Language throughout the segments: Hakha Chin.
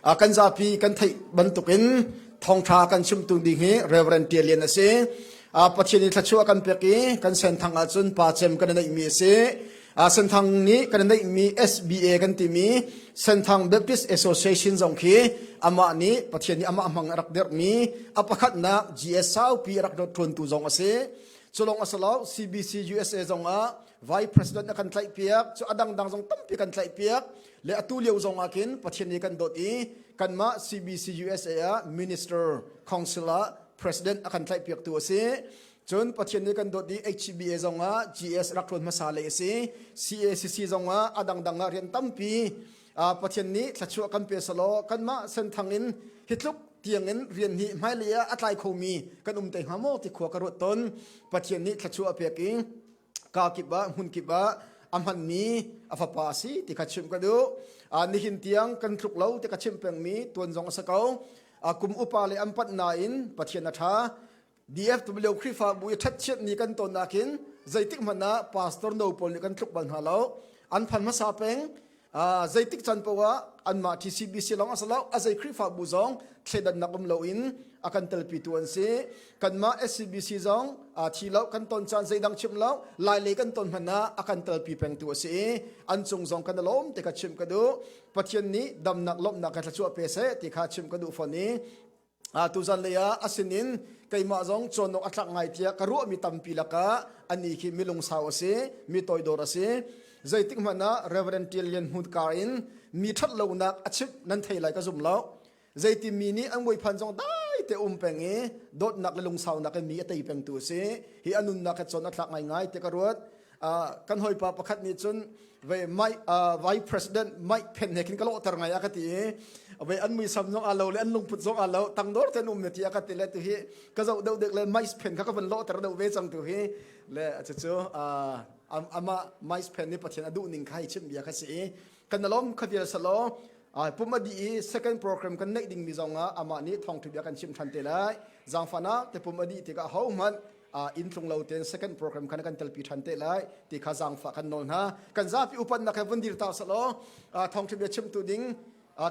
Kan zapi kan theih bantukin thawngṭha kan chimtu ding hi Reverend Tia Lian a si. Pathian i thluachuah kan pek i kan senthang ahcun pa cem kan i neihmi a si. Senthang nih kan i neihmi SBA kan timi Senthang Baptist Association zong khi amah nih Pathian nih amah hmang a rak dirhmi a pakhatnak GS saupi a rak ṭuantu zong a si. Culong a si lo CBC USA zong ah Vice President a kan tlaihpiak, cu a dangdang zong tampi kan tlaihpiak. Le atu lio zong ah khin Pathian nih kan dawt i kanmah CBC USA ah Minister Council ah President a kan tlaihpiaktu a si. Cun Pathian nih kan dawt i HBA zong ah GS rak ṭuan hmasa lei a si. CACC zong ah a dangdang ah rian tampi Pathian nih thluachuah kan pe selaw kanmah senthang in hi tluk tiangin rian hi hmailei ah a tlai khomi kan um te hnga maw ti khua ka ruat tawn. Pathian nih thluachuah a pek i ka kip ah hmun kip ah a hmanmi a fapa a si ti kha chimh ka duh. Nihin tiang kan tluk lo ti ka chimh pengmi tuan zong a si ko. Kum upa le an panh nain Pathian a ṭha. DFW Khrihfabu i ṭhatchiat ni kan ton nakin zeitik hmanh ah pastor no pawl nih kan tluk bal hna lo. An phan hmasa peng. Zeitik can paoh ah anmah TCBC lawng a si lo, a zei Khrihfabu zong thleidannak um loin a kan telpitu an si. Kanmah SCBC zong thi lo kan ton caan zeidang chim lo, lailei kan ton hmanh ah a kan telpi pengtu a si i an cung zong kan i lawm ti kha chim ka duh. Pathian nih damnak lawmhnak kha thluachuah pe seh ti kha chim ka duh fawn i tuzan lei ah a sinin keimah zong cawn awk a tlak ngai tiah ka ruahmi tampi lakah anih khi mi lungsau a si, mi toidor a si. Zeitik hmanh ah Reverend Tial Lian Hmun kar in mi ṭhat lonak a chimh nan thei lai ka zum lo. Zeiti mi nih an muiphan zong dai te um peng i dawtnak le lungsaunak in mi a tei pengtu a si. Hi a nunnak he cawn a tlak ngaingai ti ka ruat. Kan hawipa pakhat nih cun ve Mike Vice President Mike Pence he khin ka lawhter ngai a ka ti i ve an muisam zong aa lo le an lungput zong aa lo tangdor ten um na ti a ka ti le tu hi ka zoh deuh dek le Mike Pence kha ka van lawhter deuh ve cang tu hi le cucu amah Mike Pence nih Pathian a duh ning kha hi chim bia kha si i kan alom khavial salo pum a dih i second program kan neih ding mi zong ah amah nih thawngthu bia kan chim than te lai zangfana te pum a dih tikah ho hmanh inn tlung lo ten second program khan kan telpi than te lai ti kha zangfa kan nawl hna kan zapi upat nak he vun dir ta salo thawngthu bia chimtu ding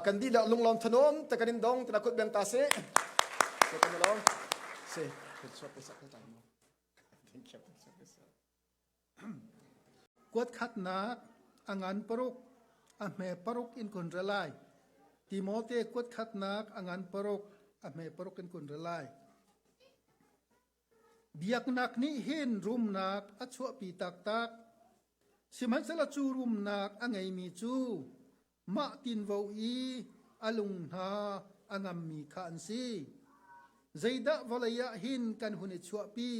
kan dih le lunglawm thanom te kan in dong tina kut beng ta se se kan lawm se Thank you. Kuat khatnak a ngan paruk, a hme paruk in kun ra lai. Timote kuat khatnak a ngan paruk, a hme paruk in kun ra lai. Biaknak nih hin rumnak a chuahpi taktak. Sihmanhsehlaw cu rumnak a ngeimi cu mah tinvo i a lung hna a ngammi kha an si. Zeidah vawlei ah hin kan hun i chuahpi?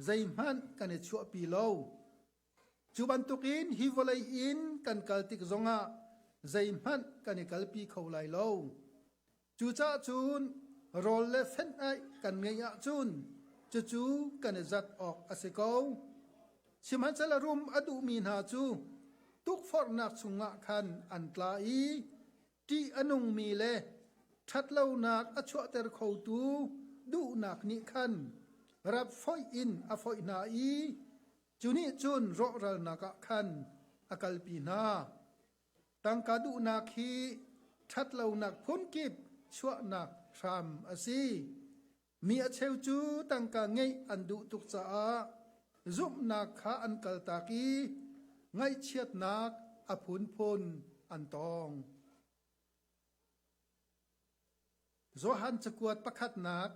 Zeihmanh kan i chuahpi lo. Cu bantukin hi vawlei in kan kal tik zongah zeihmanh kan i kalpi kho lai lo. Cucaah cun rawl le fenh-aih kan ngeih ahcun cucu kan i zat awk a si ko. Sihmanhsehlaw rum a duhmi hna cu tukforhnak chungah khan an tla i ṭih a nungmi le ṭhatlonak a chuahter khotu duhnak nih khan rap foih in a foih hna i cu nih cun rawhralnak ah khan a kalpi hna. Tangka duhnak hi ṭhatlonak phunkip chuahnak hram a si. Mi a cheu cu tangka ngeih an duh tuk caah zumhnak kha an kaltak i ngaihchiatnak a phunphun an tong. Johan cakuat pakhatnak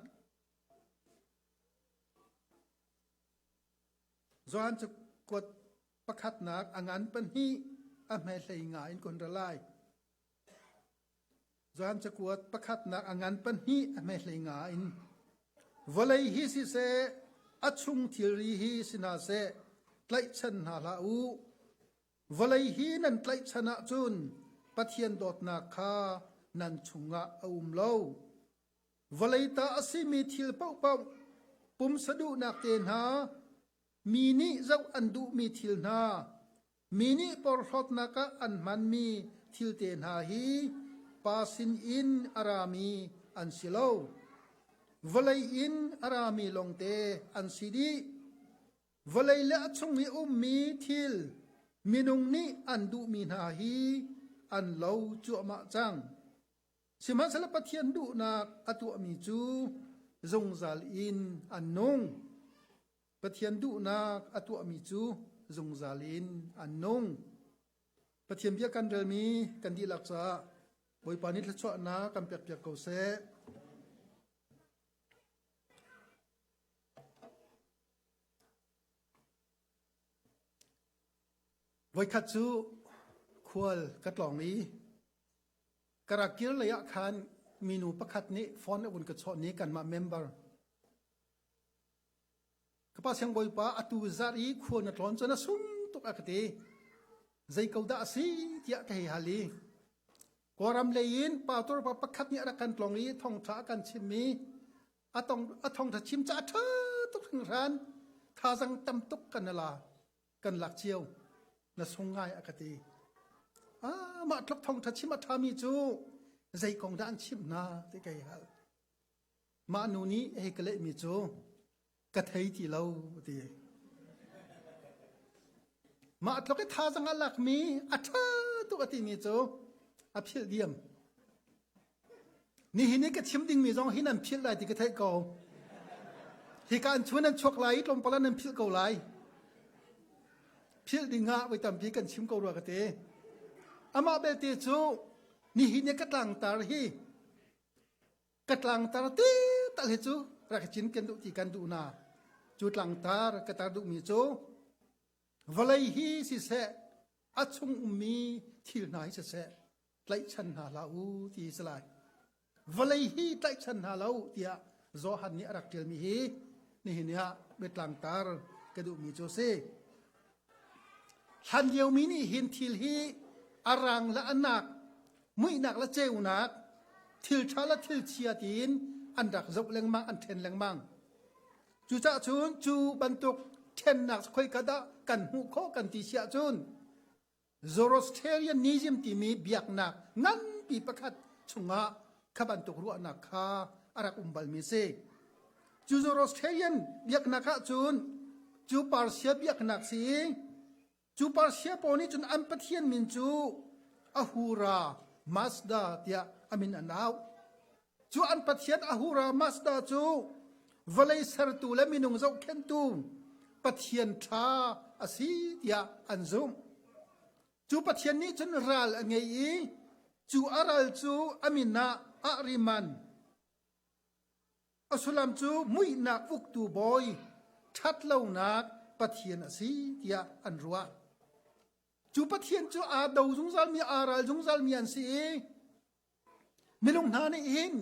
Johan cakuat pakhatnak a ngan pahnih a hme hlei nga in kun ra lai. Johan cakuat pakhatnak a ngan pahnih a hme hlei nga in vawlei hi siseh a chung thilri hi si hna seh tlaihchan hna hlah u. Vawlei hi nan tlaihchan ahcun Pathian dawtnak kha nan chungah a um lo. Vawlei ta a simi thil paohpaoh pumsa duhnak te hna Mi nih zoh an duhmi thil hna, mi nih porhlawtnak ah an hmanmi thil te hna hi Pa sinin a rami an si lo. Vawlei in a rami lawngte an si dih. Vawlei le a chung i ummi thil minung nih an duhmi hna hi an lo cuahmah cang. Sihmanhsehlaw Pathian duhnak a tuahmi cu zungzal in an nung. Pathian duhnak a tuahmi cu zungzal in an nung. Pathian bia kan relmi kan dihlak caah Bawipa nih thluachuahnak kan pekpiak ko seh. Voikhat cu khual ka tlawng i ka rak kir lei ah khan minu pakhat nih phone a vun ka chawh ni kanmah member Ka pa siangbawipa atu zarh i khua na tlawn cun a sung tuk a ka ti. Zei ko dah a si tiah ka hei hal i Kawlram lei in pastor pa pakhat nih a rak kan tlawng i thawngṭha a kan chimmi a tong a thawngṭha chim ca a ṭha tuk hringhran thazang tam tuk kan la kan lak cio na sung ngai a ka ti. Ah mah tluk thawngṭha chim a ṭhami cu zei kong dah an chimh hna ti ka hei hal. Mah nu nih a hei ka lehmi cu ka thei ti lo a ti. Mah tluk i thazang a lakmi a ṭha tuk a timi cu a philh diam. Nihin i ka chim dingmi zong hi nan philh lai ti ka theih ko. Hika an chun an chuak lai i tlawmpal ah nan philh ko lai. Philh ding ah voi tampi kan chim ko rua ka ti. Amah belte cu nihin i ka tlangtar hi ka tlangtar te tal hi cu rak cin kan duh ti kan duh na cu tlangtar ka tar duhmi cu vawlei hi siseh a chung ummi thil hna hi siseh tlaihchan hna hlah u ti si lai vawlei hi tlaihchan hna lo tiah Johan nih a rak ṭialmi hi nihin ah biatlangtar ka duhmi cu si Hlan liomi nih hin thil hi a rang le a nak, muihnak le ceunak, thil ṭha le thil chia tiin an rak zoh lengmang, an ṭhen lengmang. Cucaah cun cu bantuk ṭhennak khoika dah kan hmuh khawh kan ti si ahcun Zoroastrianism timi biaknak nganpi pakhat chungah kha bantuk ruahnak kha a rak um balmi a si. Cu Zoroastrian biaknak ah cun cu Persia biaknak si i cu Persia pawl nih cun an pathian min cu Ahura Mazda tiah a min an auh. Cu an pathian Ahura Mazda cu vawlei sertu le minung zohkhenhtu pathian ṭha a si tiah an zumh. Cu pathian nih cun ral a ngei i cu a ral cu a min ah Ahriman a sullam cu muihnak uktu bawi ṭhatlonak pathian a si tiah an ruah. Cu pathian cu aa do zungzalmi aa ral zungzalmi an si i Minung hna nih hin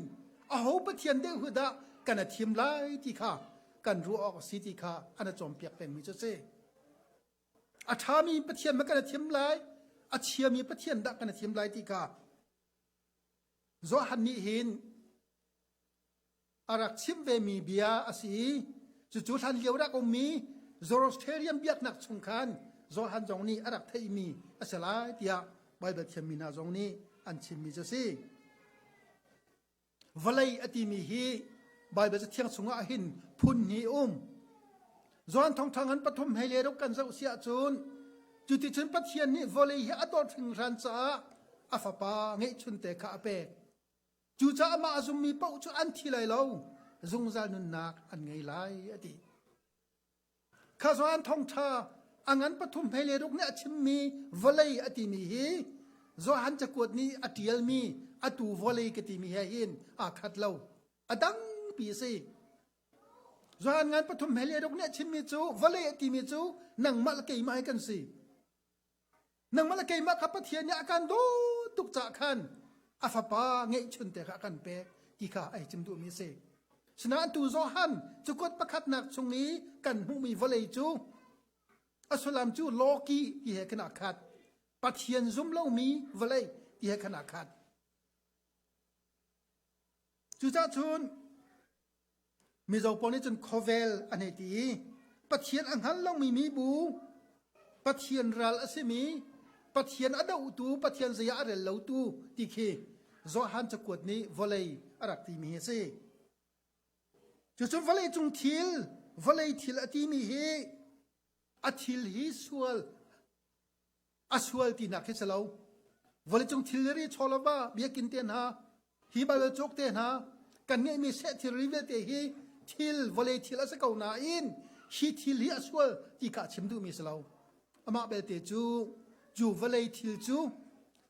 aho Pathian deuh hu dah kan a thim lai ti kha kan ruah awk a si ti kha an a cawnpiak pengmi cu a si. A ṭhami Pathian ma kan a thim lai, a chiami Pathian dah kan a thim lai ti kha Johan nih hin a rak chim vemi bia a si i cucu hlan lio rak ummi Zoroastrian biaknak chung khan Johan zong nih a rak theihmi a si lai tiah Baibal thiammi hna zong nih an chimmi cu a si. Vawlei a timi hi Baibal Cathiang chungah hin phun hnih um. Johan thawngṭha ngan pathum hei le ruk kan zoh si ahcun cuticun Pathian nih vawlei hi a dawt hringhran caah a fapa ngeihchunte kha a pek. Cucaah mah a zummi paoh cu an thi lai lo, zungzal nunnak an ngei lai, a ti. Kha Johan thawngṭha a ngan pathum hmei le ruk nih a chimmi vawlei a timi hi Johan cakuat nih a ṭialmi atu vawlei ka timi he hin aa khat lo. A dangpi a si. Johan ngan pathum hmei le ruk nih a chimmi cu vawlei a timi cu nangmah le keimah hi kan si. Nangmah le keimah kha Pathian nih a kan dawt tuk caah khan a fapa ngeihchun te kha a kan pek ti kha ai chim duhmi a si. Sinain tu Johan cukut pakhatnak chung i kan hmuhmi vawlei cu a sullam cu lawki ti he khan aa khat. Pathian zum lomi vawlei ti he khan aa khat. Cucaah cun Mizo pawl nih cun khuavel an hei ti i Pathian a hngal lomi mibu, Pathian ral a simi, Pathian a dohtu, Pathian zei ah a rel lotu ti khi Johan cakuat nih vawlei a rak timi hi a si. Cucu vawlei cung thil, vawlei thil a timi hi a thil hi sual a sual tinak khi si lo. Vawleicung thilri chawlava biakinn te hna. Hi Baibal cawk te hna kan ngeihmi seh thilri vialte hi thil vawlei thil a si ko nain hi thil hi a sual ti kha a chim duhmi si lo. Amah belte cu cu vawlei thil cu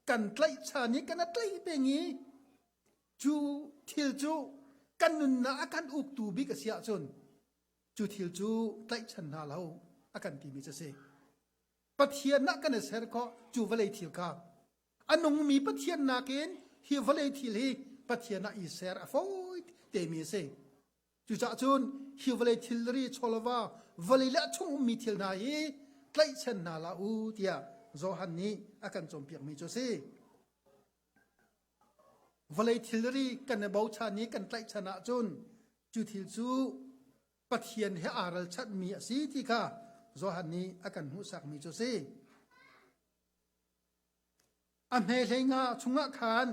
kan tlaihchan i kan a tlaih peng i cu thil cu kan nunnak a kan uktu bik a si ahcun cu thil cu tlaihchan hna lo a kan timi cu a si. Pathian ah kan i ser khawh cu vawlei thil kha. A nungmi Pathian nakin hi vawlei thil hi Pathian ah i ser a fawi temi a si. Cucaah cun hi vawlei thilri chawlava vawlei le a chung ummi thil hna hi tlaihchan hna hlah u tiah Johan nih a kan cawnpiakmi cu a si. Vawlei thilri kan i bochan i kan tlaihchan ahcun cu thil cu Pathian he aa ralchanhmi a si ti kha Johan nih a kan hmuhsakmi cu a si. A hme hlei nga chungah khan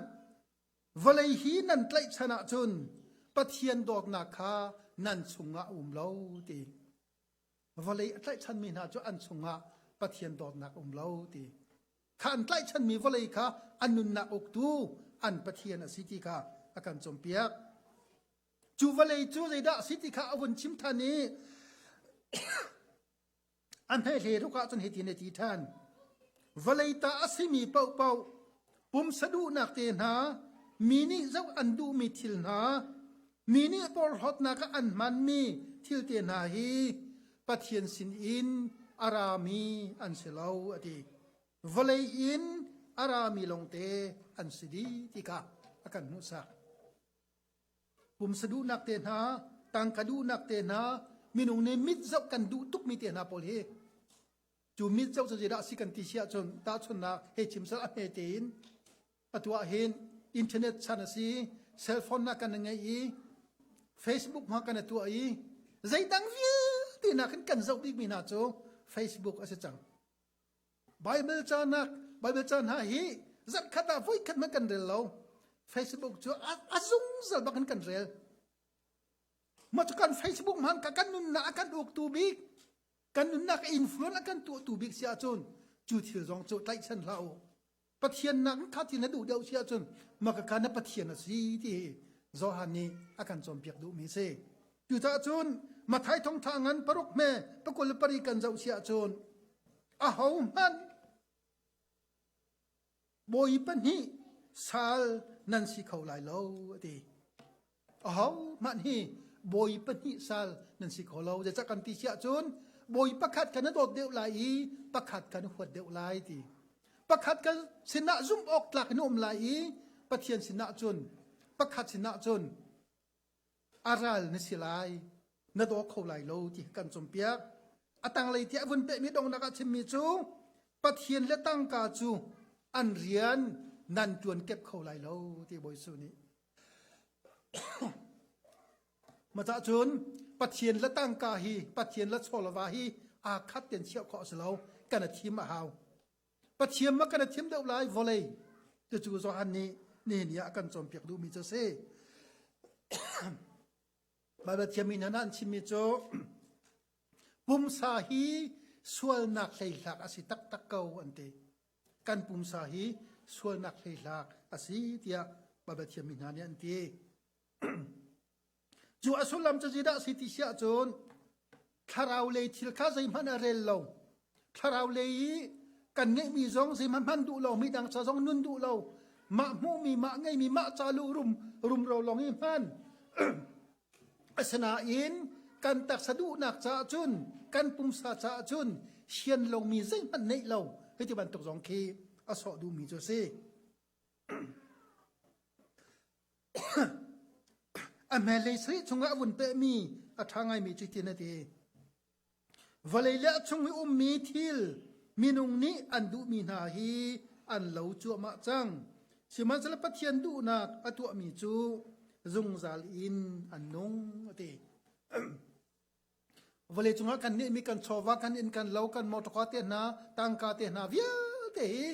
vawlei hi nan tlaihchan ahcun Pathian dawtnak kha nan chungah a um lo ti. Vawlei a tlaihchanmi hna cu an chungah Pathian dawtnak a um lo ti. Kha an tlaihchanmi vawlei kha an nunnak uktu an Pathian a si ti kha a kan cawnpiak. Cu vawlei cu zeidah a si ti kha a vun chim than i a hmehle ruk ah cun hitin a ti ṭhan. Vawlei ta a simi paohpaoh pumsa duhnak te hna, mi nih zoh an duhmi thil hna, mi nih porhlawtnak ah an hmanmi thil te hna hi Pathian sinin a rami an si lo a ti. Vawlei in a rami lawngte an si dih ti kha a kan hmuhsak. Pumsa duhnak te hna, tangka duhnak te hna, minung nih mit zoh kan duh tukmi te hna pawl hi cu mit zoh cu zeidah si kan ti si ahcun tahchunhnak hei chim sal a hme tein atu ah hin internet chan a si cell phone na kan ngei i Facebook hma kan tuah i zeidang vialte nakin kan zoh bikmi hna cu Facebook a si cang. Bible ca nak Bible ca hna hi zarhkhat ah voikhat hmanh kan rel lo. Facebook cu a zungzal bak in kan rel. Mah cu kan Facebook hman ka kan nunnak a kan uktu bik, kan nunnak a influence a kan tuahtu bik si ahcun cu thil zong cu tlaihchan hlah u. Pathian nak kha ti na duh deuh si ahcun maka ka na Pathian a si ti hi Johan nih a kan cawnpiak duhmi si. Cucaah cun Mathai thongtha ngan paruk hme pakul le pari kan zoh si ahcun ahohmanh bawi pahnih sal nan si kho lai lo a ti. Ahohmanh hi bawi pahnih sal nan si kho lo. Zeicah kan ti si ahcun bawi pakhat kha na dawt deuh lai i pakhat kha na huat deuh lai ti. Pakhat kan sinah zumh awk tlak in um lai i Pathian sinah cun pakhat sinah cun a ral na si lai na daw kho lai lo ti kan cawnpiak. A tanglei tiah vun pehmi donghnak ah chimmi cu Pathian le tangka cu an rian nan ṭuan kep kho lai lo ti Bawi Jesuh nih. Mah cun Pathian le tangka hi Pathian le chawlava hi aa khat ten chiah khawh a si lo kan a thim a hau. Pathian ma kan a thim deuh lai vawlei cucu Johan nih nihin ni ah a kan cawnpiak duhmi cu a si. Baibal thiammi hna an chimmi cu pumsa hi sualnak hleihlak a si taktak ko an ti. Kan pumsa hi sualnak hleihlak a si tiah Baibal thiammi hna nih an ti. Cu a sullam cu zeidah a si ti si ahcun thlarau lei thil kha zeihmanh a rel lo. Thlarau lei i kan ngeihmi zong zeihmanh hman duh lo, midang ca zong nun duh lo, mah hmuhmi, mah ngeihmi, mah ca lu rum rumro lawng i hman. Asinain kan taksa duhnak caah cun, kan pumsa caah cun sian lomi zeihmanh neih lo, hei ti bantuk zong khi a sawh duhmi cu a si. A hmailei sarih chungah a vun pehmi a ṭha ngaimi cu hitin a ti. Vawlei le a chung i ummi thil minung nih an duhmi hna hi an lo cuahmah cang. Sihmanhsehlaw Pathian duhnak a tuahmi cu zungzal in an nung a ti. Vawlei cungah kan nehmi kan chawva, kan inn, kan lo, kan motor te hna, tangka te hna vialte hi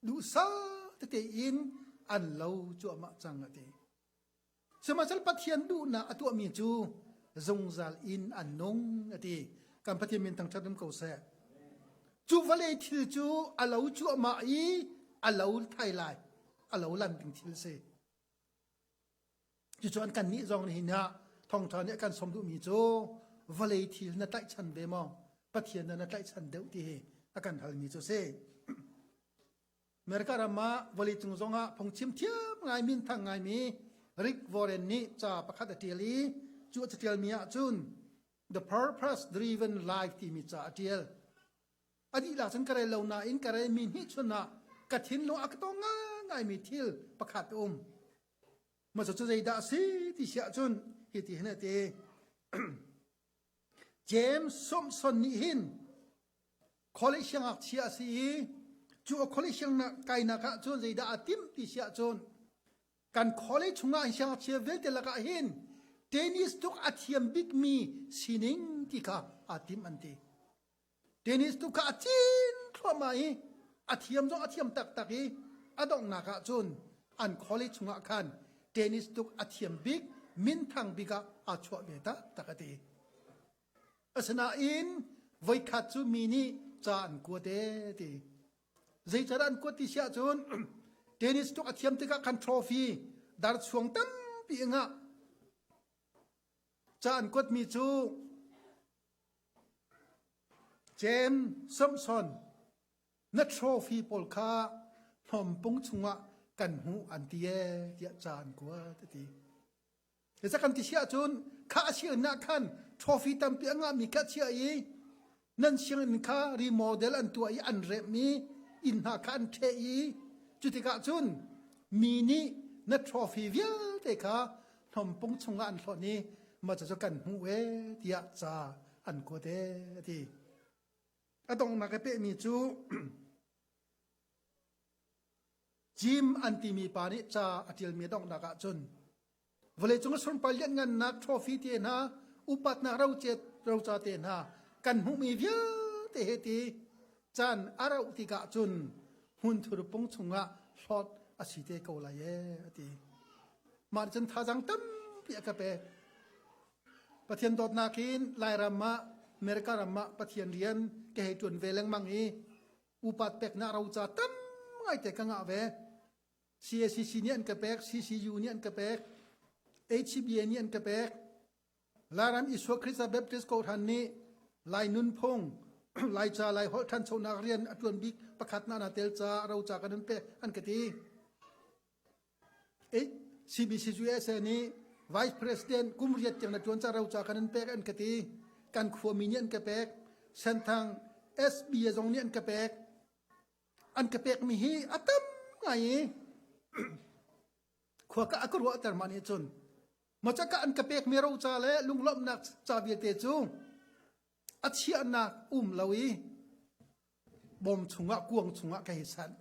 duhsah tete in an lo cuahmah cang a ti. Sihmanhsehlaw Pathian duhnak a tuahmi cu zungzal in an nung a ti. Kan Pathian min thangṭhat um ko seh. Cu vawlei thil cu a lo cuahmah i a lo thai lai, a lo lan ding thil si. Cucu kan nih zong nihin ah thawngṭha nih a kan sawm duhmi cu vawlei thil na tlaihchan ve maw? Pathian na tlaihchan deuh ti hi a kan halmi cu a si. America ram ah vawleicung zongah phungchim thiam ngai minthang ngaimi Rick Warren nih ca pakhat a ṭial i cu a caṭialmi ahcun The Purpose Driven Life timi ca a ṭial. A dihlak cun ka rel lo nain ka relmi hnihchun ah ka thinlung a ka tong ngaingaimi thil pakhat a um. Mah cu zeidah a si ti si ahcun hiti hin a ti. James Simpson nih hin college siangngakchia a si i cu a college siangnak kainak ah cun zeidah a timh ti si ahcun kan college chungah siangngakchia vialte lakah hin tennis tuk a thiam bikmi sining ti kha aa tim an ti. Tennis tu kha a cin thluahmah i a thiam zong a thiam taktak i a donghnak ah cun an college chungah khan tennis tuk a thiam bik minthang bik ah aa chuah ve taktak a ti. Asinain voikhat cu mi nih ca an kuat ee ti. Zeicadah an kuat ti si ahcun tennis tuk a thiam tikah khan trophy darchuang tampi a ngah. Ca an kuatmi cu James Simpson na trophy pawl kha hnawmpung chungah kan hmuh an ti ee tiah ca an kuat a ti. Zeica kan ti si ahcun kha a sianginn ah khan trophy tampi a ngahmi kha a chiah i nan sianginn kha remodel an tuah i an remh i inn hna kha an ṭheh i cutikah cun mi nih na trophy vialte kha hnawmpung chungah an hlonh i mah cu kan hmuh ee tiah ca an kuat ee a ti. A donghnak i pehmi cu Jim an timi pa nih ca a ṭialmi a donghnak ah cun vawleicung a sunpar lianhngannak trophy te hna upatnak rocet roca te hna kan hmuhmi vialte he ti caan a rauh tikah cun hmunthur pung chungah hlawt a si te ko lai ee a ti. Mah nih cun thazaang tampi a ka pek. Pathian dawtnak in Lairam ah America ram ah Pathian rian ka hei ṭuan ve lengmang i upat peknak roca tam ngaite ka ngah ve. CACC nih an ka pek, CCU nih an ka pek, HCBA nih an ka pek. Lairam Isua Khrista Baptist Kawhhran nih Lai nunphung, Laica, Lai holh ṭhanchonak rian a ṭuan bik pakhat na na tel ca roca kan in pek an ka ti. CBC USA nih Vice President kum riat tiang na ṭuan ca roca kan in pek an ka ti. Kan khuami nih an ka pek. Senthang SBA zong nih an ka pek. An ka pekmi hi a tam ngai i khua ka a ka ruahter mah nih cun macaka an ka pekmi roca le lunglawmhnak ca vialte cu a chiahnak um lo i bawm chungah kuang chungah ka hei sanh.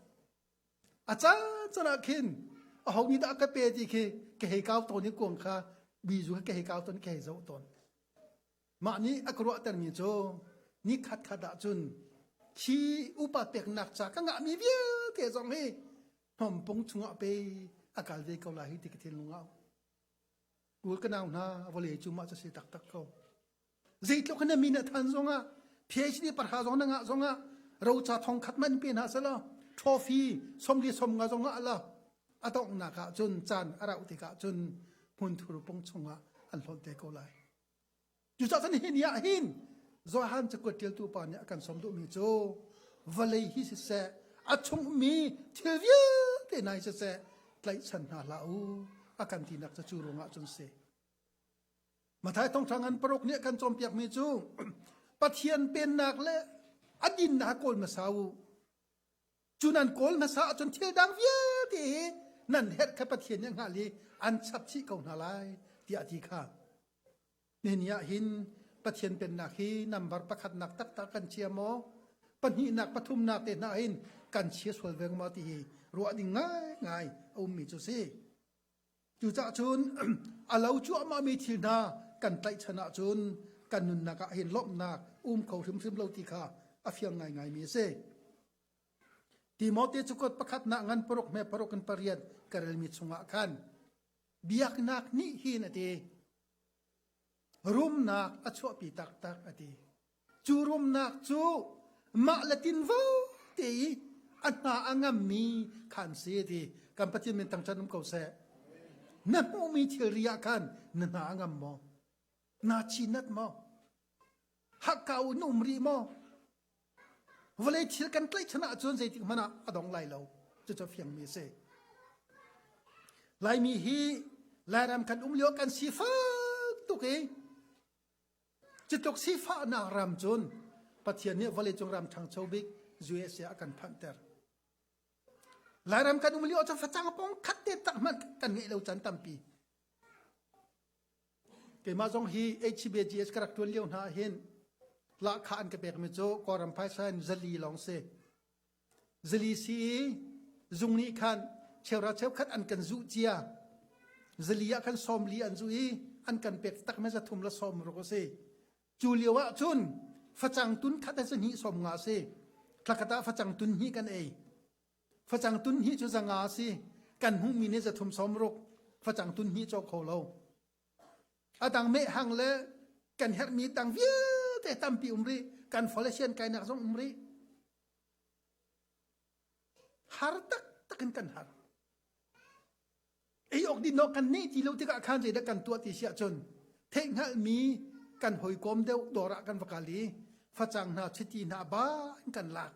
A caan caan ah khin aho nih dah ka pe ti khi ka hei kau tawn i kuang kha bizu kha ka hei kau tawn ka hei zoh tawn. Mah nih a ka ruahtermi cu ni khat khat ah cun khi upa peknak ca ka ngahmi vialte zong hi hnawmpung chungah pe a kal ve ko lai hi ti ka thinlung ah u ka nau hna vawlei cu mah cu si taktak ko. Zeitluk in na min a than zongah PhD parha zong na ngah zongah roca thong khat man pe hna selaw trophy somli somnga zongah ala a donghnak ah cun caan a rauh tikah cun hmunthur pung chungah an hlonh te ko lai. Cucaah cun hi ni ah hin Johan cakuat ṭialtu pa nih a kan sawm duhmi cu vawlei hi siseh a chungmi thil vialte hna hi siseh tlaihchan hna hlah u a kan tinak cu cu ruangah cun si. Mathai thawngṭha ngan paruk nih a kan cawnpiakmi cu Pathian pennak le a dinnak kawl hmasa u. Cu nan kawl hmasa ahcun thil dang vialte hi nan herh kha Pathian nih a hngalh i an chap chih ko hna lai tiah a ti kha. Nihin ah hin Pathian pennak hi nambar pakhatnak taktak kan chia maw? Pahnihnak, pathumnak te hna hin kan chia sual ve maw ti hi ruah ding ngaingai a ummi cu si. Cucaah cun a lo cuahmahmi thil hna kan tlaihchan ahcun kan nunnak ah hin lawmhnak um kho hrimhrim lo ti kha a fiang ngaingaimi a si. Timote cukut pakhatnak ngan paruk hme paruk in pariat ka relmi chungah khan biaknak nih hin a ti. Rumnak a chuahpi taktak a ti. Cu rumnak cu mah le tinvo te i a hna a ngammi khan si ti. Kan Pathian min thangṭhat um ko seh. Na hmuhmi thilri ah khan na hna a ngam maw? Naa chinat maw? Hakkau in na um rih maw? Vawlei thil kan tlaihchan ahcun zeitik hmanh ah a dong lai lo. Cucu fiangmi a si. Laimi hi Lairam kan um lio kan sifak tuk i cutluk sifahnak ram cun Pathian nih vawleicung ram ṭhangcho bik USA a kan phanhter. Lairam kan um lio cun facang pong khat te tak hmanh kan ngeih lo can tampi. Keimah zong hi HBGS ka rak ṭuan lio hna hin lahkhah an ka pekmi cu Kawlram phaisa in zali lawng si. Zali si i zung nih khan cheuhra cheukhat an kan zuh cia. Zali ah khan sawmli an zuh i an kan pek takmi zathum le sawm ruk a si. Cu lio ah cun facang tun khat a zahnih 50 a si. Thlakhat ah facang tun hnih kan ei. Facang tun hnih cu 500 a si. Kan hmuhmi nih zathum 60. Facang tun hnih cawk kho lo. A dang mehhang le kan herhmi dang vialte tampi um rih. Kan fale sian kainak zong um rih. Har taktak in kan har. Ei awk din awk kan neih ti lo tikah khan zeidah kan tuah ti si ahcun theihhngalhmi kan hawikom deuh dawr ah kan va kal i facang hna chiti hna ba in kan lak.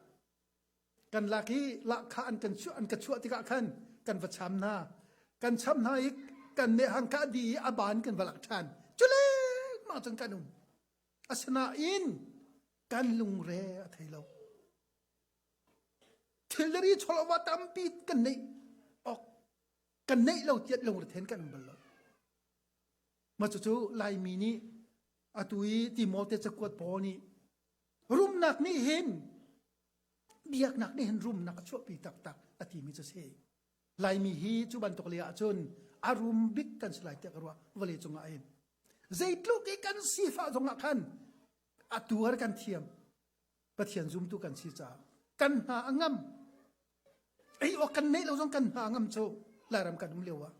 Kan lak i lahkhah an kan chuah an ka chuah tikah khan kan va cham hna. Kan cham hna i kan mehhang kha a dih i a ban kan va lak ṭhan. Cu lengmang cun kan um. Asinain kan lungre a thei lo. Thilri chawlwa tampi kan neih awk kan neih lo tiat lungrethen kan um bal lo. Mah cucu Laimi nih atu i Timote cakuat Paul nih rumnak nih hin biaknak nih hin rumnak a chuahpi taktak a timi cu si. Laimi hi cu bantuk lei ahcun a rum bik kan si lai tiah ka ruah vawlei cungah hin. Zeitluk i kan sifah zongah khan a tuar kan thiam. Pathian zumtu kan si caah kan hna a ngam. Ei awk kan neih lo zong kan hna a ngam cu Lairam kan um lio ah.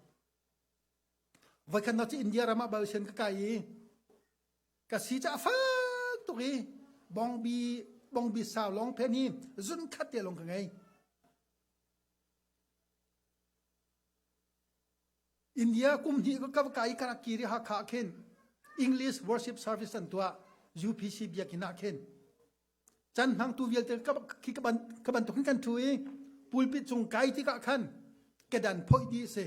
Voikhat na cu India ram ah Bible ka kai i ka si ca fak tuk i bongbi bongbi sau long phen hi zun khat te long ka ngei. India kum hnih ka ka kai ka rak kir i Hakha khin English worship service an tuah UPC biakinn ah khin can hmangtu vialte ka khi ka ban ka bantuk hin kan thu i pulpit cung kai tikah khan kedan phoih dih si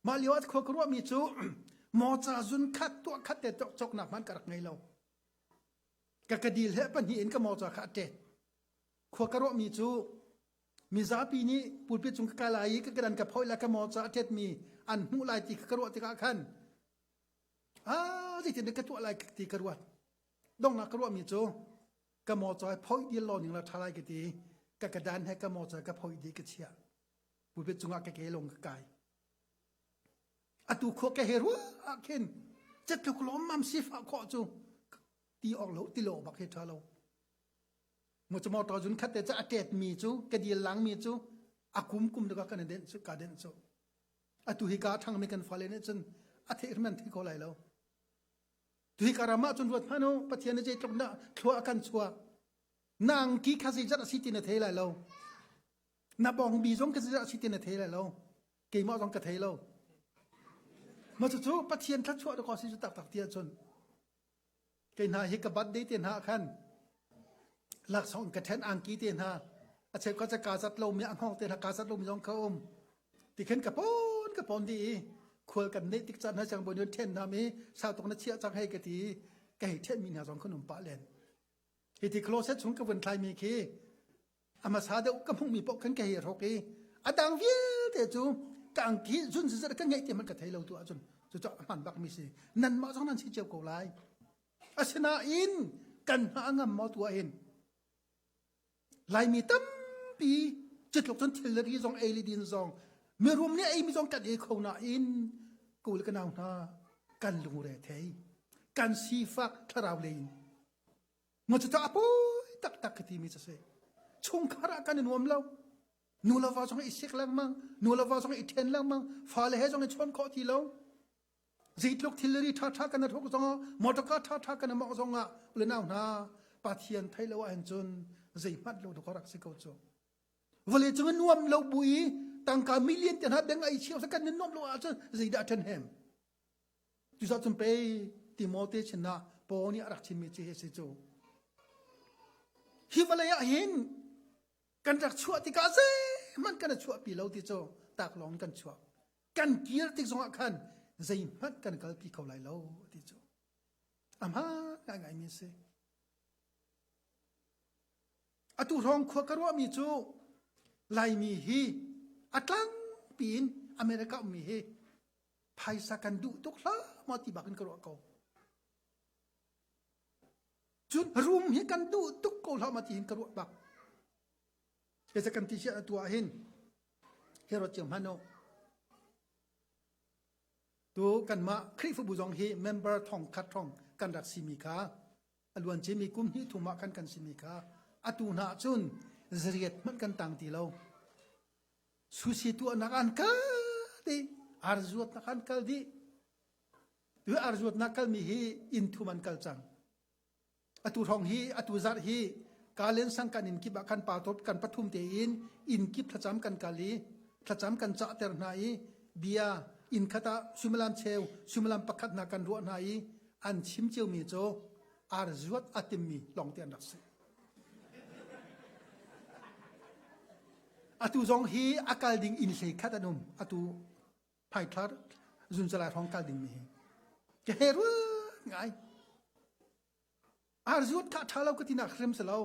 mah lio ah khua ka ruahmi cu mawca zun khat tuah khat te cawknak hmanh ka rak ngei lo ka kadil he pahnih in ka mawca kha a ṭet khua ka ruahmi cu Mizapi nih pulpit cung ka kai lai i ka kedan ka phoih lai ka mawca a ṭetmi an hmuh lai ti ka ruah tikah khan ah zeitin dah ka tuah lai ti ka ruat. Donghnak ka ruahmi cu ka mawca hi phoih dil law ning la ṭha lai ka ti ka kedan he ka mawca ka phoih dih ka chiah. Pulpit cungah ka ke lung ka kai. Atu khua ka he ruah ah khin cetluk lawmmam sifah khawh cu ti awk lo ti lo bak hi ṭha lo. Mu cu motor zun khat te cu a tet mi cu ka dil lang mi cu a kum kum ka kan den cu ka den cu atu hi ka thang mi kan fale nih cun a theih man thei ko lai lo tu hi ka ram ah cun ruat hmanh u pathian nih zeitluk dah thlua a kan chuah nang ki kha zeizat a si ti na thei lai lo na bong bi zong ka zeizat a si ti na thei lai lo keimah zong ka thei lo ma cu cu pathian thluachuah da ko si cu taktak ti ahcun Kei hna hi ka birthday te hna ah khan laksawng ka ṭhen angki te hna a cheukhat cu kaa zat lomi a hngawng te hna kaa zat lomi zong kha um. Ti khin ka pawn ka pawn dih i khual kan neih tik caan hna siangbawi nih ṭhen hna mi sau tuk na chiah cang hei ka ti i ka hei ṭhenmi hna zong khan um pah len. Hi ti closet chung ka vun thlaimi khi a hmasa deuh ka hmuhmi paoh khan ka hei hrawk i a dang vialte cu ka angki zun zizat ka ngeih ti hmanh ka thei lo tu ahcun cucu a hman bakmi si nanmah zong nan si cio ko lai asinain kan hna a ngam maw tu ahhin laimi tampi cutluk cun thil le ri zong ei le din zong mirum nih eimi zong kan ei kho nain kul ka nau hna kan lungre thei kan sifak thlarau lei in Nga cu a pawi taktak ka timi cu si. Chungkhar ah kan i nuam lo. Nu le va zong i sik lengmang, nu le va zong i ṭhen lengmang, fale he zong i chawn khawh ti lo. Zeitluk thilri ṭhaṭha kan hruk zongah, motorka ṭhaṭha kan mawngh zongah, le nau hna, Pathian thei lo ahhin cun zeihmanh lo dawk rak si ko cu. Vawlei cung i nuam lo bu i Tangka million te hna beng ai cheu sa kan nin nuam lo ahcun zeidah ṭhen hem? Cucaah cun pei Timote sinah Paul nih a rak chimmi cu hi a si cu. Hi vawlei ah hin kan rak chuah tikah zeihmanh kan i chuahpi lo ti cu taklawng kan chuak. Kan kir tik zongah khan zeihmanh kan kalpi kho lai lo ti cu. A hmaan ngaingaimi a si. Atu hrawng khua ka ruahmi cu Laimi hi a tlangpi in America ummi hi phaisa kan duh tuk hlah maw ti bak in ka ruah ko. Cun rum hi kan duh tuk ko hlah maw ti in ka ruah bak. Hi kan ti sian atu ah hin Herod cio hmanh u. Tu kanmah Khrihfabu zong hi member thong khat thong kan rak simi kha a luan cimi kum hnih thum ah khan kan simi kha atu hna cun zariat hmanh kan tang ti lo. Sushi tuahnak an kal dih, arzuatnak an kal dih. Tu arzuatnak kalmi hi inn thum an kal cang. Atu hrawng hi, atu zarh hi Kalen sang kan inn kip ah kan pa top kan pathum tein inn kip thlacam kan kal i thlacam kan cahter hna i bia inn khat ah suimilam cheu suimilam pakhat hna kan ruah hna i an chim ciomi cu arzuat a timmi lawngte an rak si. Atu zong hi a kal ding inn hlei khat an um. Atu phaithar zunzalai hrawng kal ding mi hi. Ka he ruat ngai. Arzuat kha ṭha lo ka tinak hrim si lo.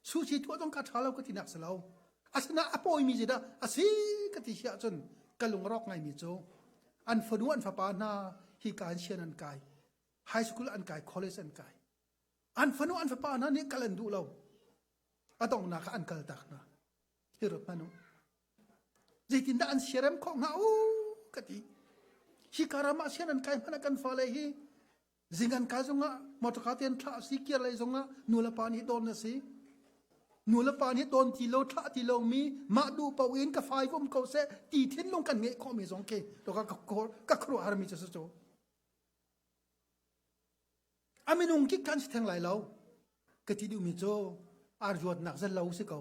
Sushi tuah zong kha ṭha lo ka tinak si lo. Asina a pawimi zeidah a si ka ti si ahcun ka lungrawk ngaimi cu an fanu an fapa hna hi ka an sian an kai. High school an kai, college an kai. An fanu an fapa hna nih kal an duh lo. A donghnak ah an kal tak hna. Hi ruat hmanh u. Zeitindah an siarem khawh hnga u ka ti. Hi ka ram ah sian an kai hmanh ah kan fale hi zing an kai zongah motorka te an thlah a si kir lei zongah nu le pa nih dawn a si. Nu le pa nih dawn ti lo thlah ti lo mi mah duh paoh in ka fai um ko seh ti thinlung kan ngeih khawh mi zong khi ka ka khuaruahhar mi cu si cu. A minung kik kan si theng lai lo. Ka ti duhmi cu ar zuatnak zan lo si ko.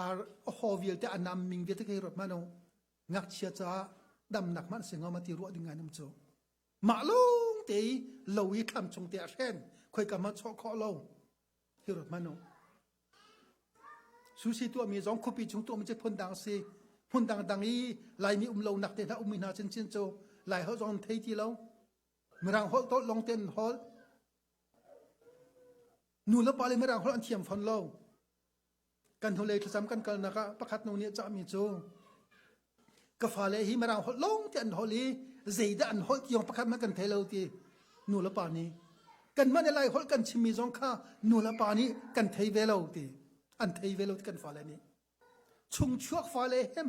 Ar a haw vialte a nam ming vialte kai ruat hmanh u. Ngakchia caah damnak hmanh si ngam ti ruah ding ngai nam cu. Mah lung te i lo i thlam chung te a hren khoika ma chawh khawh lo. Hi ruat hmanh u. Sushi tuahmi zong khuapi chung tuahmi cu phun dang si. Hmun dangdang i Laimi um lonak te hna ummi hna chinchin cu Lai holh zong an thei ti lo. Mirang holh tolh lawng tein an holh. Nu le pa le mirang holh an thiam fawn lo. Kan hnulei thlacam kan kalnak ah pakhat nu nih a cahmi cu ka fale hi mirang holh lawng te an holh i zeidah an holh ti pakhat hmanh kan thei lo ti nu le pa nih kanmah nih lai holh kan chimmi zong kha nu le pa nih kan thei ve lo ti an thei ve lo ti kan fale nih Chungchuak fale he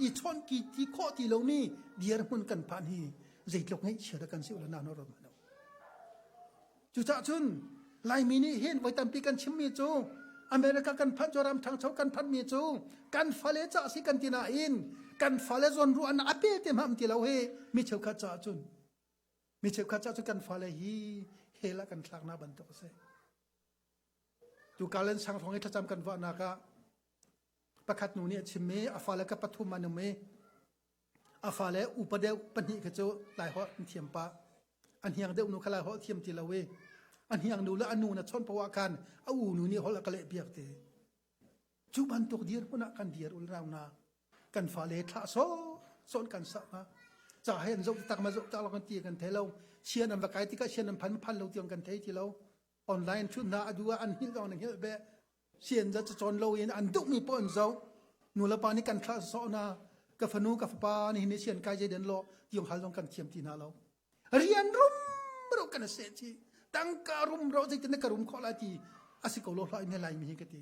i chawnh ki ti khawh ti lomi dirhmun kan phan hi zeitluk ngaihchia dah kan si ula na no ram lo. Cucaah cun Laimi nih hin voi tampi kan chimmi cu America kan phanh cu ram ṭhangcho kan phanhmi cu kan fale ca si kan ti nain kan fale zawn ruah na a pe te hmam ti lo hi mi cheukhat caah cun mi cheukhat caah cun kan fale hi hell ah kan thlak na bantuk a si. Tukalan sang hrawng i thlacam kan vahnak ah pakhat nu nih a chim i a fale ka pathum an um i a fale upa deuh pahnih kha cu Lai holh an thiam pah. A hniang deuh nu kha Lai holh thiam ti lo i a hniang nu le a nu na chawnh poah khan a u nu nih holh a ka leh piak ti. Cu bantuk dirhmun ah kan dir ul rau na kan fale thlah sawh sawh kan sah hna. Ca he an zoh tak ma zoh tak lo kan ti kan thei lo. Sian an va kai tikah sian an phan phan lo tiang kan thei ti lo. Online thut hna a duh ah an hngilh zong an hngilh beh. Sian za cacawn lo in an duhmi poh an zoh. Nu le pa nih kan thlah sawh hna. Ka fanu ka fapa nih hin sian kai zei den law tiong hal zong kan thiam ti hna lo. Rian rum ro kan se chi. Tangka rum ro zeitin na ka rum khawh lai ti a si ko lo hlah in lai mi hi ka ti.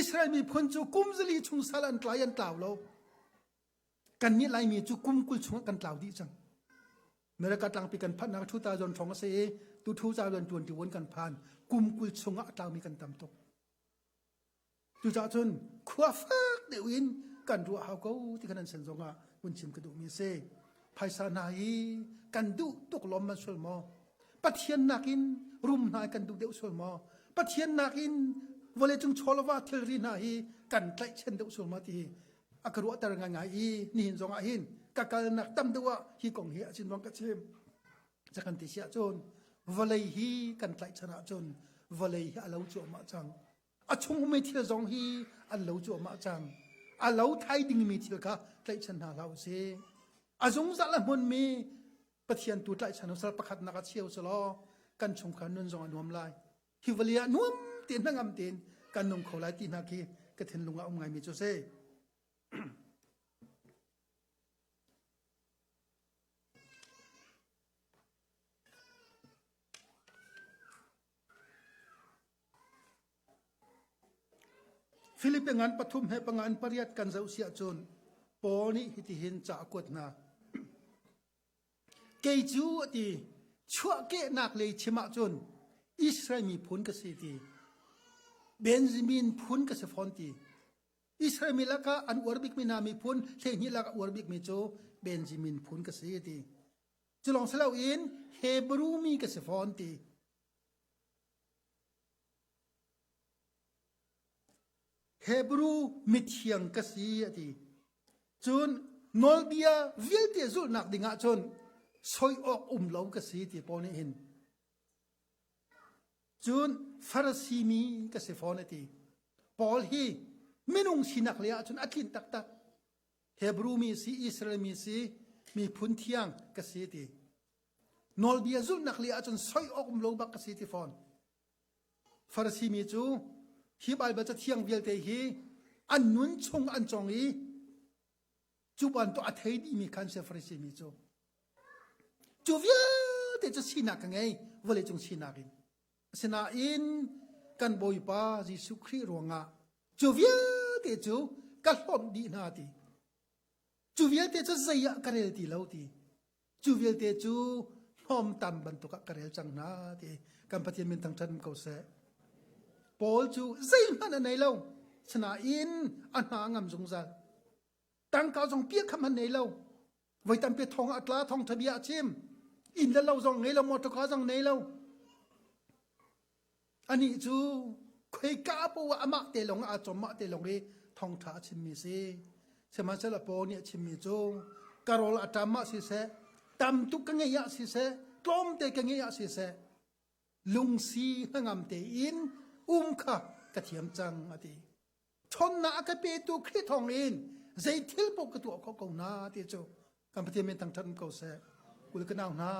Israel miphun cu kum zali chung sal an tlai an tlau lo. Kannih Laimi cu kum 20 chung kan tlau dih cang. America tlangpi kan phanhnak 2000 hrawng a si i tu 2021 kan phan. Kum 20 chung ah a tlaumi kan tam tuk. Cucaah cun khua fak deuh in kan ruah hau ko ti kan an sen zong ah vun chim ka duhmi a si. Phaisa hna hi kan duh tuk lawm man sual maw? Pathian nakin rum hna kan duh deuh sual maw? Pathian nakin vawleicung chawlava thilri hna hi kan tlaihchan deuh sual ma ti hi a ka ruahter ngaingai i nihin zong ah hin ka kalnak tam deuh ah hi kong hi a chin ruang ka chim. Ca kan ti si ahcun vawlei hi kan tlaihchan ahcun vawlei hi a lo cuahmah cang. A chung ummi thil zong hi an lo cuahmah cang. A lo thai dingmi thil kha tlaihchan hna hlah usih. A zungzal a hmunmi Pathian tu tlaihchan usal pakhatnak a cheu selaw kan chungkhar nun zong a nuam lai. Hi vawlei ah nuam tein hnangam tein kan nung kho lai ti hna khi ka thinlung ah um ngaimi cu si. Filipi ngan pathum he panga in pariat kan zoh si ahcun Paul nih hitihin ca a kuat hna. Kei cu a ti chuahkehnak lei chim ahcun Israel miphun ka si ti. Benjamin phun ka si fawn ti. Israel mi lakah an uar bikmi hna miphun 12 lakah uar bikmi cu Benjamin phun ka si ti. Cu lawng si loin Hebrew mi ka si fawn ti. Hebrew mithiang ka si a ti. Cun nawlbia vialte zulhnak dingah cun soi awk um lo ka si ti Paul nih hin. Cun Farasi mi ka si fawn a ti. Paul hi minung sinak lei ahcun a tlinh taktak. Hebrew mi si, Israel mi si, miphun thiang ka si ti. Nawlbia zulhnak lei ahcun soi awk um lo bak ka si ti fawn. Farasi mi cu hi Baibal cathiang vialte hi an nun chung an cong i cu bantuk a thei dihmi khan si Farasi mi cu. Cu vialte cu sinak ka ngei vawleicung sinak in. Asinain kan Bawipa Jesuh Khrih ruangah cu vialte cu ka hlawnh dih hna ti. Cu vialte cu zei ah ka rel ti lo ti. Cu vialte cu hnawmtam bantuk ah ka rel cang hna ti kan Pathian min thangṭhat ko seh. Paul cu zeihmanh a nei lo. Sinain a hna a ngam zungzal. Tangka zong piah kha hmanh nei lo. Voi tampi thong a tla, thong ṭha bia a chim. Inn le lo zong ngei lo, motor zong nei lo. Anih cu khoika poah amah te lawng aa cawm mah te lawng i thawngṭha a chimmi si. Sihmanhsehlaw Paul nih a chimmi cu ka rawl a ṭam ah siseh, tam tuk ka ngeih ah siseh, tlawmte ka ngeih ah siseh, lungsi hnangam tein um kha ka thiam cang a ti. Ṭhawnnak a ka petu Khrih thawngin zei thil paoh ka tuah khawh ko hna ti cu kan Pathian min thangṭhat ko seh. Kul ka nau hna,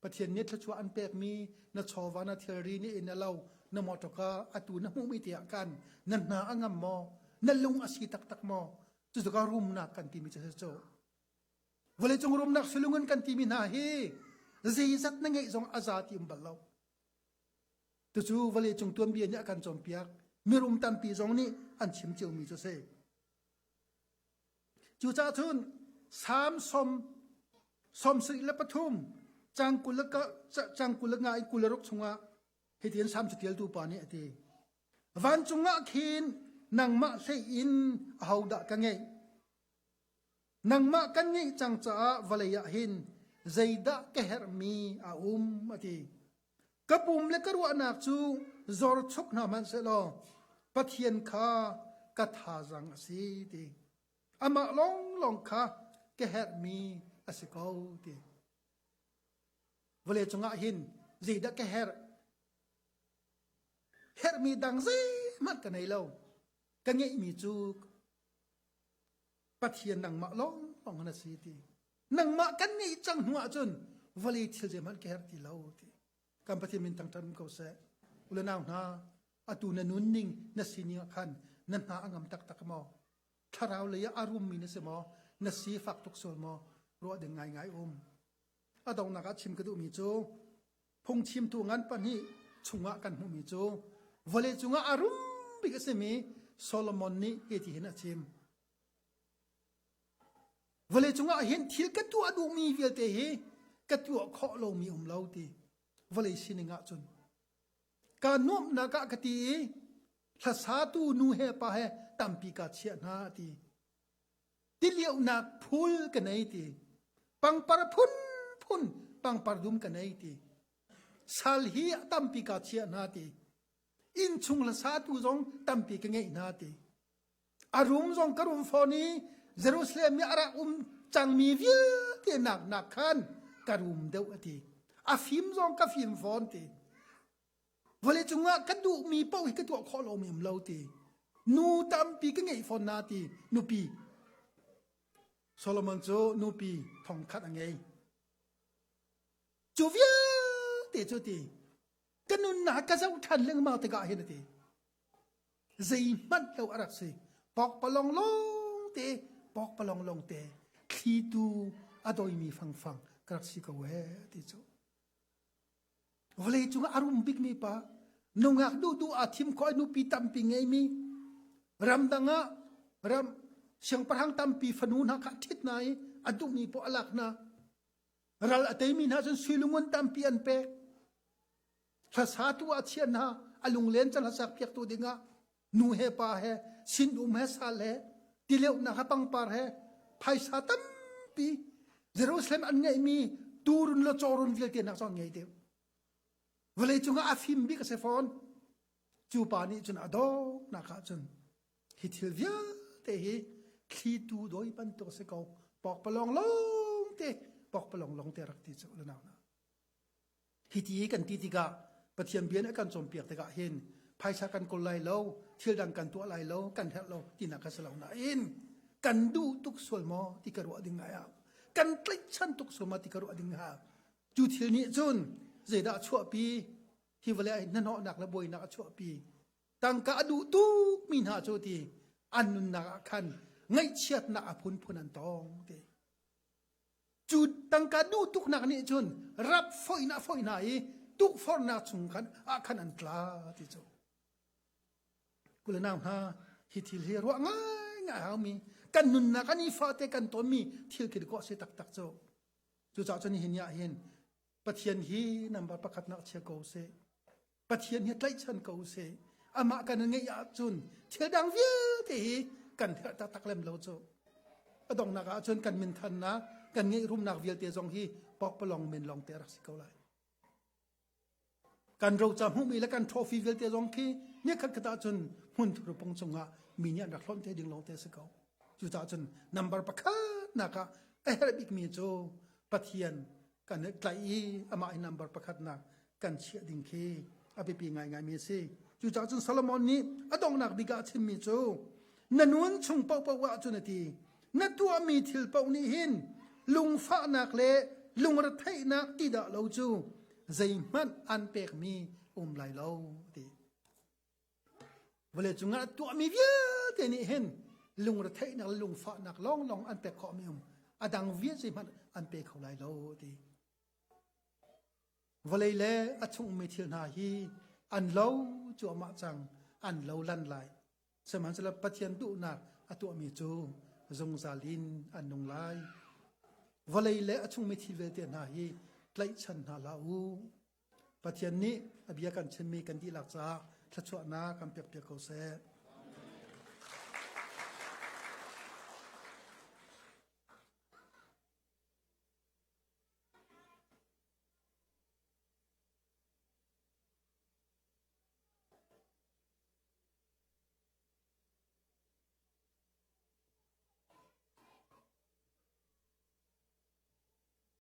Pathian nih thluachuah an pekmi na chawva na thilri nih in a lo na mawṭawka atu na hmuhmi te ah khan na hna a ngam maw? Na lung a si taktak maw? Cucu ka rumnak kan timi cu cu. Vawleicung rumnak silungun kan timi hna hi zeizat na ngeih zong a za ti um bal lo. Tucu vawleicung tuanbia nih a kan cawnpiak. Mirum tampi zong nih an chim ciomi cu si. Cucaah cun Salm som som sarih le pathum cang 20 le cang 25 in 26 chungah hitin Salm catialtu pa nih a ti. Vancung ah khin nangmah hlei in ahodah ka ngeih? Nangmah kan ngeih cang caah vawlei ah hin zeidah ka herhmi a um a ti. Ka pum le ka ruahnak cu zorchuk hna hmanhsehlaw Pathian kha ka thazaang a si ti. Amah lawnglawng kha ka herhmi a si ko ti. Vawlei cungah hin zeidah ka herh? Herhmi dang zeihmanh ka nei lo. Ka ngeihmi cu Pathian nangmah lawnglawng na si ti. Nangmah kan ngeih cang hnu ahcun vawlei thil zeihmanh ka herh ti lo ti. Kan Pathian min thangṭhat ko seh. U le nau hna, atu na nunning na sining ah khan na hna a ngam taktak maw? Thlarau lei ah a rummi na si maw? Na si fak tuk sual maw? Ruah ding ngaingai um. A donghnak ah chim ka duhmi cu phungchimtu ngan pahnih chungah kan hmuhmi cu vawlei cungah a rum bik a simi Solomon nih hiti hin a chim. Vawlei cungah hin thil ka tuah duhmi vialte hi ka tuah khawh lomi um lo ti vawlei sining ah cun ka nuamhnak ah ka ti i hlasatu nu he pa he tampi ka chiah hna ti tiliohnak phul ka nei ti pangpar phunphun pangpar dum ka nei ti sal hi a tampi ka chiah hna ti. Innchung hlasatu zong tampi ka ngeih hna ti. A rum zong ka rum fawn i Jerusalem i a rak um cangmi vialte nak nak khan ka rum deuh a ti. A fim zong ka fim fawn ti. Vawlei cungah ka duhmi paoh hi ka tuah khawh lomi um lo ti. Nu tampi ka ngeih fawn na ti. Nupi. Solomon cu nupi thongkhat a ngei. Cu vialte cu ti. Ka nunnak ka zoh ṭhan lengmang tikah hin a ti. Zeihmanh lo a rak si. Pokpalong lawng te, pokpalong lawng te, thlitu a doimi fangfang ka rak si ko ee ti cu. Vawlei cungah a rum bikmi pa, nungak duhduh aa thim khawh i nupi tampi ngeimi, ramdang ah ram siangpahrang tampi fanu hna kha a ṭhit hna i a duhmi poah a lak hna. Ral a teimi hna cun sui lungun tampi an pek. Hlasatu ah chiah hna, a lunglen can hlasak piaktu dingah nu he pa he sinum he sal he tileuhnak he pangpar he phaisa tampi Jerusalem an ngeihmi turun le cawrun vialte nak zong ngei deuh. Vawlei cungah a fim bik a si fawn. Cu pa nih cun a dawtnak ah cun hi thil vialte hi thlitu dawi bantuk a si ko. Pokpalawng lawng te, pokpalawng lawng te rak ti cu le nau hna. Hiti kan ti tikah Pathian bia nih a kan cawnpiak tikah hin phaisa kan kawl lai lo, thil dang kan tuah lai lo, kan herh lo tinak kha si lo nain kan duh tuk sual maw ti ka ruah ding ngai ah kan tlaihchan tuk sual maw ti ka ruah ding ah cu thil nih cun zeidah a chuahpi hi vawlei ah hnahnawhnak le buainak a chuahpi tangka a duh tuk mi hna cu ti an nunnak ah khan ngaihchiatnak a phunphun an tong ti Cu tangka duh tuknak nih cun rap foih na foih hna i tukforhnak chung khan ah khan an tla ti cu. Kule nau hna hi thil hi ruah ngaingai haumi kan nunnak an i fate kan tonmi thil khi kawh si taktak cu. Cucaah cun nihin ni ah hin Pathian hi number pakhat nak chia ko seh. Pathian hi tlaihchan ko seh. Amah kan ngeih ahcun thil dang vialte hi kan herh taktak lem lo cu. A donghnak ahcun kan minthannak, kan ngeih rumnak vialte zong hi pokpalong men lawng te rak si ko lai. Kan roca hmuhmi le kan trophy vialte zong khi nikhat khat ahcun hmun thurupung cungah mi nih an rak hlonh te ding lawng te si ko. Cucaah cun number pakhat nak ah a herh bikmi cu Pathian kan i tlaih i amah hi number pakhatnak kan chiah ding khi a biapi ngaingaimi a si. Cucaah cun Solomon nih a donghnak bik ah a chimmi cu na nun chung paohpaoh ah cun a ti na tuahmi thil paoh nih hin lungfahnak le lungretheihnak ti dah lo cu zeihmanh an pekmi um lai lo ti. Vawleicung ah tuahmi vialte nih hin lungretheihnak le lungfahnak lawnglawng an pek khawhmi um. A dang vialte hmanh an pe kho lai lo ti. Vawlei le a chungmi thil hna hi an lo cuahmah cang, an lo lan lai. Sihmanhsehlaw Pathian duhnak a tuahmi cu zungzal in an nung lai. Vawlei le a chungmi thil vialte hna hi tlaihchan hna hlah u. Pathian nih a bia kan chimmi kan dihlak caah thluachuahnak kan pekpiak ko seh.